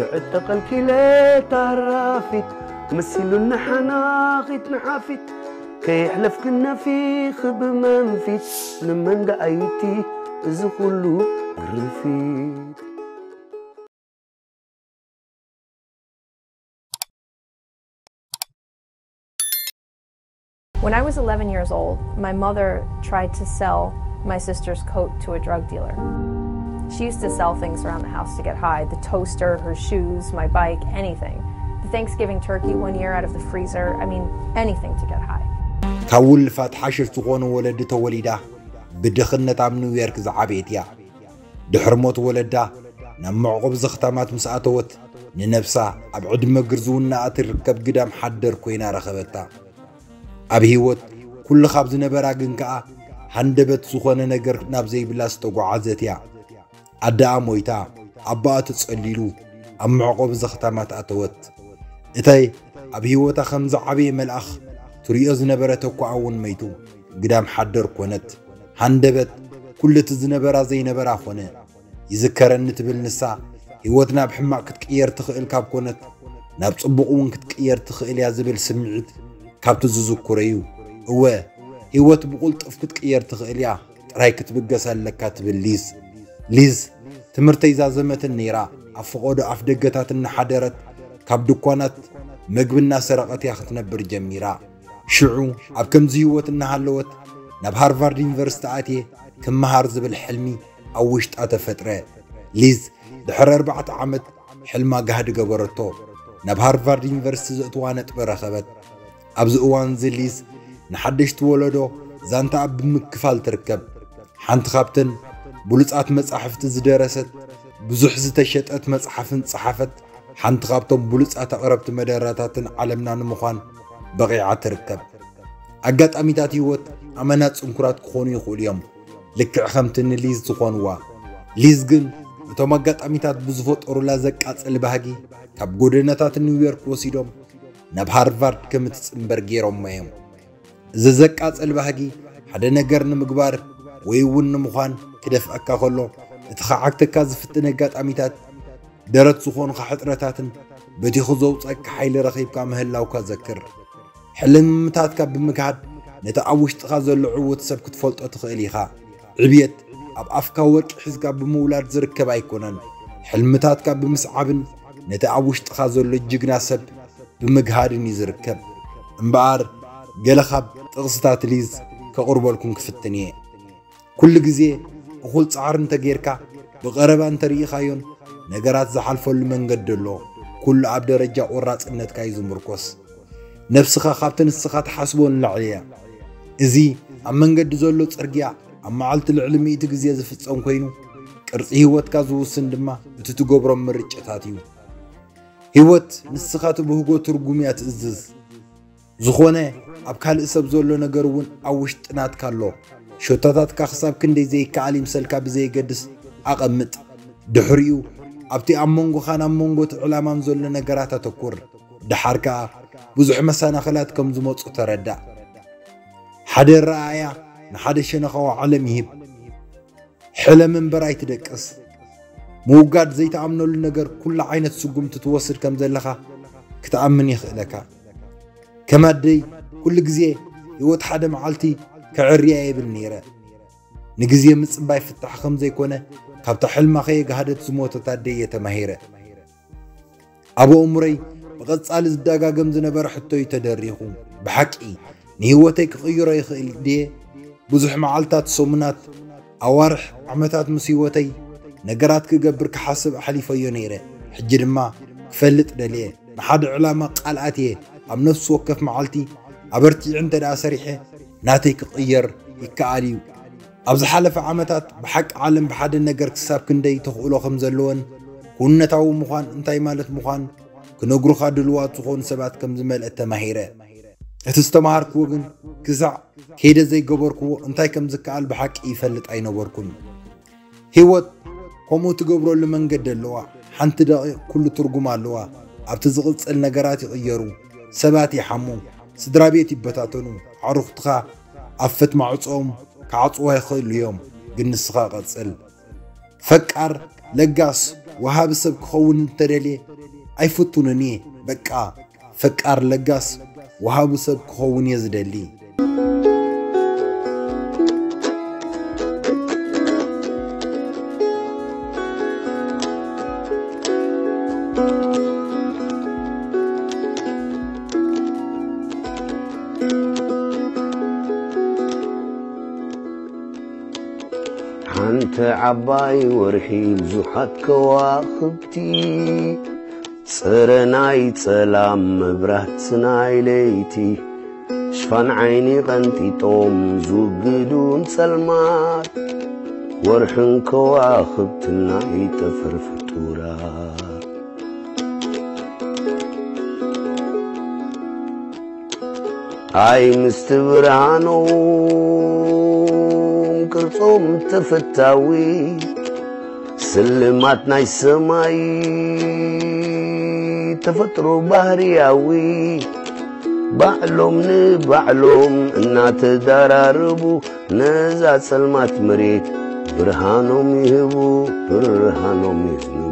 ክዕጠቐልኪለ ታራፊት መሲሉኒ ሓናኺት ንሓፊት ከየሕለፍክን ነፊኺ ብመንፊት ንመን ደኣይቲ እዚ ኩሉ ግርፊት። When I was eleven years old, my mother tried to sell my sister's coat to a drug dealer. She used to sell things around the house to get high, the toaster, her shoes, my bike, anything. The Thanksgiving turkey one year out of the freezer, I mean, anything to get high. ካብ ውልፋት ሓሽሽ ዝኾኑ ወለዲ ተወሊዳ ብድኽነት ኣብ ኒውዮርክ ዝዓበየት እያ። ድሕሪ ሞት ወለዳ ናብ መዕቆቢ ዘኽታማት ምስ ኣተወት ንነብሳ ኣብ ዕድመ ግርዝውናኣ ትርከብ ግዳም ሓደር ኮይና ረኸበታ። ኣብ ህይወት ኩሉ ካብ ዝነበራ ግን ከኣ ሃንደበት ዝኾነ ነገር ናብ ዘይብላ ዝተጓዓዘት እያ። ኣደኣ ሞይታ ኣቦኣ ተጸሊሉ ኣብ መዕቆቢ ዘኽታማት ኣተወት። እታይ ኣብ ህይወታ ከም ዝዓበየ መልኣኽ ትሪኦ ዝነበረ ተኳኣ እውን መይቱ ግዳም ሓደር ኮነት። ሃንደበት ኩሉ እቲ ዝነበራ ዘይነበራ ኮነ። ይዝከረኒ ትብል ንሳ ህይወት ናብ ሕማቕ ክትቅየር ትኽእል ካብ ኮነት ናብ ጽቡቕ እውን ክትቅየር ትኽእል እያ ዝብል ስምዒት ካብቲ ዝዝክሮ እዩ። እወ ህይወት ብቕልጡፍ ክትቅየር ትኽእል እያ ጥራይ ክትብገስ ኣለካ ትብል ሊዝ። ሊዝ ትምህርተይ ዛዘመትን ነይራ ኣብ ፈቐዶ ኣፍ ደገታት እናሓደረት ካብ ድኳናት መግቢ እናሰረቐት እያ ክትነብር ጀሚራ። ሽዑ ኣብ ከምዚ ህይወት እናሃለወት ናብ ሃርቫርድ ዩኒቨርሲቲ ኣትየ ክመሃር ዝብል ሕልሚ ኣብ ውሽጣ ተፈጥረ። ሊዝ ድሕሪ ኣርባዕተ ዓመት ሕልማ ጋህዲ ገበረቶ። ናብ ሃርቫርድ ዩኒቨርሲቲ ዘእትዋ ነጥቢ ረኸበት። ኣብዚ እዋን እዚ ሊዝ ንሓደሽቲ ወለዶ ዛንታ ኣብ ብምክፋል ትርከብ። ሓንቲ ካብተን ብሉጻት መጻሕፍቲ ዝደረሰት ብዙሕ ዝተሸጠት መጽሓፍን ጸሓፈት ሓንቲ ካብቶም ብሉጻት ኣቕረብቲ መደረታትን ዓለምና ንምዃን በቒዓ ትርከብ። ኣጋጣሚታት ህይወት ኣመና ጽንኩራት ክኾኑ ይኽእሉ እዮም፣ ልክዕ ከምቲ ንሊዝ ዝኾንዋ። ሊዝ ግን እቶም ኣጋጣሚታት ብዝፈጠሩላ ዘቃጽል ባህጊ ካብ ጎደናታት ኒውዮርክ ወሲዶም ናብ ሃርቫርድ ከም እትጽንበር ገይሮሞ እዮም። እዚ ዘቃጽል ባህጊ ሓደ ነገር ንምግባር ወይ እውን ንምዃን ክደፍኣካ ከሎ እቲ ክዓግተካ ዝፍትን ኣጋጣሚታት ደረት ዝኾኑኻ ሕጽረታትን በቲኹ ዘውጸካ ሓይሊ ረኺብካ ምህላውካ ዘክር። ሕልምታትካ ብምግሃድ ነቲ ኣብ ውሽጥኻ ዘሎ ዕዉት ሰብ ክትፈልጦ ትኽእል ኢኻ። ዕብየት ኣብ ኣፍካ ወርቂ ሒዝካ ብምውላድ ዝርከብ ኣይኮነን። ሕልምታትካ ብምስዓብን ነቲ ኣብ ውሽጥኻ ዘሎ ጅግና ሰብ ብምግሃድን እዩ ዝርከብ። እምበኣር ገለ ካብ ጥቕስታት ሊዝ ከቕርበልኩም ክፍትን እየ። ኩሉ ግዜ እኹል ጻዕሪ እንተጌርካ ብቐረባ እንተርኢኻዮን ነገራት ዝሓልፈሉ መንገዲ ኣሎ። ኩሉ ኣብ ደረጃ ቆራጽነትካ እዩ ዝምርኮስ። ነብስኻ ካብቲ ንስኻ ትሓስቦ ንላዕሊ እያ። እዚ ኣብ መንገዲ ዘሎ ጽርግያ ኣብ መዓልቲ ልዕሊ ሚእቲ ግዜ ዝፍጸም ኮይኑ ቅርጺ ህይወትካ ዝውስን ድማ እቲ ትገብሮም ምርጫታት እዩ። ህይወት ንስኻ ትብህጎ ትርጉም እያ ትእዝዝ። ዝኾነ ኣብ ካልእ ሰብ ዘሎ ነገር እውን ኣብ ውሽጢ ናትካ ኣሎ። ሸቶታትካ ክሳብ ክንደይ ዘይከኣል ይምሰልካ ብዘየገድስ ኣቐምጥ። ድሕሪኡ ኣብቲ ኣብ መንጎኻን ኣብ መንጎ እቲ ዕላማን ዘሎ ነገራት ኣተኩር። ደሓር ከኣ ብዙሕ መሰናኽላት ከም ዝመጹ ተረዳእ። ሓደ ኣረኣእያ ንሓደ ሸነኻዊ ዓለም ይህብ። ሕለም እምበር ኣይትደቅስ። ምውጋድ ዘይትኣምነሉ ነገር ኩሉ ዓይነት ስጉምቲ ትወስድ ከም ዘለኻ ክትኣምን የኽእለካ። ከም ኣደይ ኩሉ ግዜ ህይወት ሓደ መዓልቲ ከዕርያ የብል ነይረ። ንግዜ ምጽባይ ፍታሕ ከም ዘይኮነ ካብታ ሕልማ ከየግሃደት ዝሞተት ኣደይ እየ ተማሂረ። ኣብ ኣእምሮይ ብቐጻሊ ዝደጋገም ዝነበረ ሕቶ እዩ ተደሪኹ። ብሓቂ ንህይወተይ ክቕይሮ ይኽእል ድየ? ብዙሕ መዓልታት፣ ሰሙናት፣ ኣዋርሕ፣ ዓመታት ምስ ህይወተይ ነገራት ክገብር ክሓስብ ኣሕሊፈዮ ነይረ። ሕጂ ድማ ክፈልጥ ደልየ። ንሓደ ዕላማ ቃል ኣትየ። ኣብ ነፍሲ ወከፍ መዓልቲ ኣበርቲዐ እንተ ደኣ ሰሪሐ ናተይ ክቕየር ይከኣል እዩ። ኣብ ዝሓለፈ ዓመታት ብሓቂ ዓለም ብሓደ ነገር ክሳብ ክንደይ ተኽእሎ ከም ዘለወን ክውንነታዊ ምዃን እንታይ ማለት ምዃን ክነግሩኻ ድልዋት ዝኾኑ ሰባት ከም ዝመልአት ተማሂረ። እቲ ዝተምሃርክዎ ግን ክሳዕ ከይደ ዘይገበርክዎ እንታይ ከም ዝከኣል ብሓቂ ይፈልጥ ኣይነበርኩን። ህይወት ከምኡ ትገብረሉ መንገዲ ኣለዋ። ሓንቲ ደቒቕ ኩሉ ትርጉም ኣለዋ። ኣብቲ ዝቕጽል ነገራት ይቕየሩ፣ ሰባት ይሓሙ፣ ስድራ ቤት ይበታተኑ፣ ኣዕሩኽትኻ ኣብ ፈት ማዕጾኦም ክዓጽዋ ይኽእሉ እዮም፣ ግን ንስኻ ቀጽል። ፈቃር፣ ለጋስ፣ ወሃቢ ሰብ ክኸውን እንተደልየ ኣይፍቱንን እየ። በቃ ፈቃር ለጋስ ወሃቢ ሰብ ክኸውን እየ ዝደሊ። ሓንቲ ዓባይ ወርሒ ብዙሓት ከዋኽብቲ፣ ጸረ ናይ ጸላም መብራት ናይ ለይቲ፣ ሽፋን ዓይኒ ቀንጢጦም ዝውግዱን ጸልማት፣ ወርሕን ከዋኽብትን ናይ ጠፈር ፍጡራት። ኣይ ምስቲ ብርሃኖም ቅርጾም ተፈታዊ፣ ስልማት ናይ ሰማይ ተፈጥሮ ባህርያዊ፣ ባዕሎም ንባዕሎም እናተዳራረቡ ነዛ ጸልማት መሬት ብርሃኖም ይህቡ፣ ብርሃኖም የዝንቡ።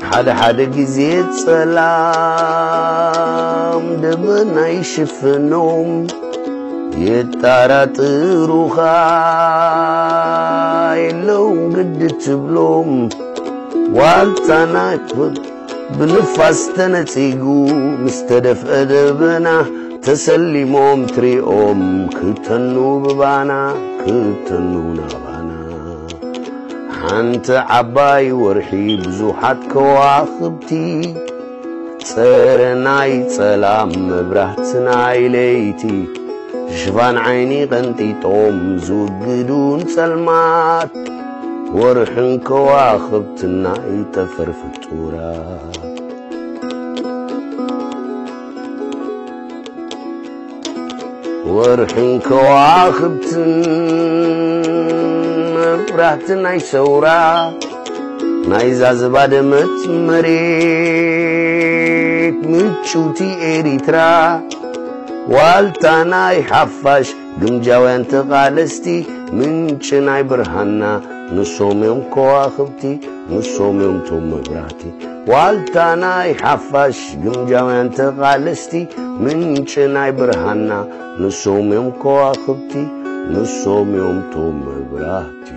ሓደ ሓደ ግዜ ጸላም ደበና ይሽፍኖም፣ የጣራጥሩኻ የለውን ግዲ ትብሎም። ዋልታና ብንፋስ ተነጺጉ ምስ ተደፍአ ደበና፣ ተሰሊሞም ትሪኦም ክተኑ ብባና፣ ክተኑ ናባና። ሓንቲ ዓባይ ወርሒ ብዙሓት ከዋኽብቲ፣ ጸረ ናይ ጸላም መብራህቲ ናይ ለይቲ፣ ሽፋን ዓይኒ ቀንጢጦም ዝውግዱን ጸልማት፣ ወርሕን ከዋኽብትን ናይ ጠፈር ፍጡራት። ወርሕን ከዋኽብትን መብራህቲ ናይ ሰውራ፣ ናይዛ ዝባደመት መሬት ምጭውቲ ኤሪትራ፣ ዋልታ ናይ ሓፋሽ ግምጃውያን ተቓለስቲ፣ ምንጪ ናይ ብርሃንና ንሶም እዮም ከዋኽብቲ፣ ንሶም እዮም ቶም መብራህቲ። ዋልታ ናይ ሓፋሽ ግምጃውያን ተቓለስቲ፣ ምንጪ ናይ ብርሃንና ንሶም እዮም ከዋኽብቲ፣ ንሶም እዮም ቶም መብራህቲ።